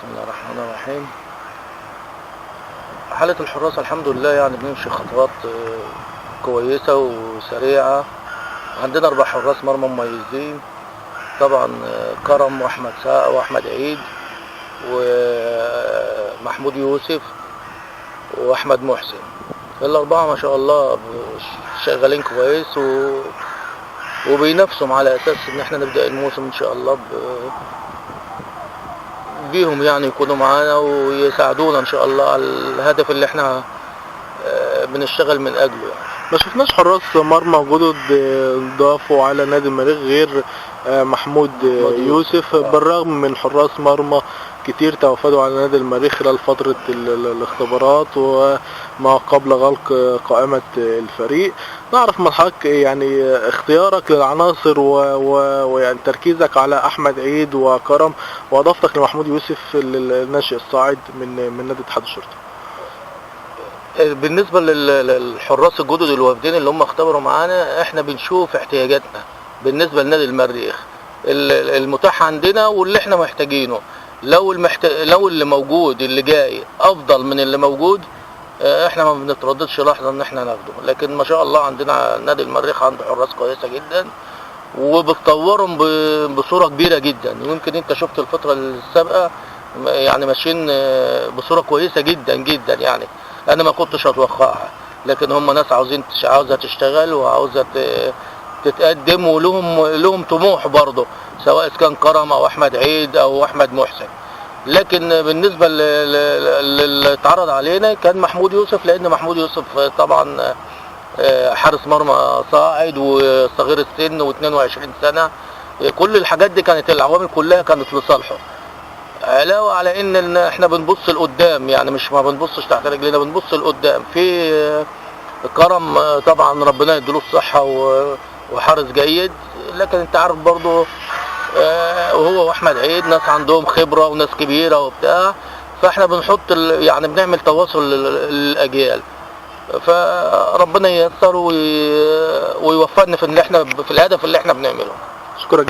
بسم الله الرحمن الرحيم. حالة الحراس الحمد لله، يعني بنمشي خطوات كويسة وسريعة. عندنا 4 حراس مرمى مميزين طبعا، كرم واحمد ساق واحمد عيد ومحمود يوسف واحمد محسن. الاربعة ما شاء الله شغالين كويس وبينافسوا على اساس ان احنا نبدأ الموسم ان شاء الله بيهم، يعني يكونوا معانا ويساعدونا ان شاء الله على الهدف اللي احنا بنشتغل من اجله. يعني ما شفناش حراس مرمى جدد ضافوا على نادي المريخ غير محمود يوسف، بالرغم من حراس مرمى كتير توافدوا على نادي المريخ خلال فترة الاختبارات وما قبل غلق قائمة الفريق. نعرف من حضرتك يعني اختيارك للعناصر ويعني تركيزك على أحمد عيد وكرم وإضافتك لمحمود يوسف الناشئ الصاعد من نادي اتحاد الشرطة. بالنسبة للحراس الجدد الوافدين اللي هم اختبروا معانا، احنا بنشوف احتياجاتنا بالنسبة لنادي المريخ المتاح عندنا واللي احنا محتاجينه. لو اللي موجود اللي جاي افضل من اللي موجود، احنا ما بنترددش لحظة ان احنا ناخده. لكن ما شاء الله عندنا نادي المريخ عنده حراس كويسة جدا وبتطورهم بصورة كبيرة جدا. ويمكن انت شفت الفترة السابقة يعني ماشيين بصورة كويسة جدا جدا، يعني انا ما كنتش اتوقعها، لكن هم ناس عاوزه تشتغل وعاوزه تتقدم، ولهم طموح برضه، سواء كان كرم او احمد عيد او احمد محسن. لكن بالنسبة للي اتعرض علينا كان محمود يوسف، لان محمود يوسف طبعا حارس مرمى صاعد وصغير السن و22 سنة، كل الحاجات دي كانت العوامل كلها كانت لصالحه. علاوه على ان احنا بنبص لقدام، يعني مش ما بنبصش تحت رجلينا، بنبص لقدام. في كرم طبعا ربنا يديله الصحة وحارس جيد، لكن انت عارف برضه وهو واحمد عيد ناس عندهم خبره وناس كبيرة وبتاع، فاحنا بنحط يعني بنعمل تواصل للاجيال، فربنا ييسر ويوفقنا في اللي احنا في الهدف اللي احنا بنعمله. شكرا.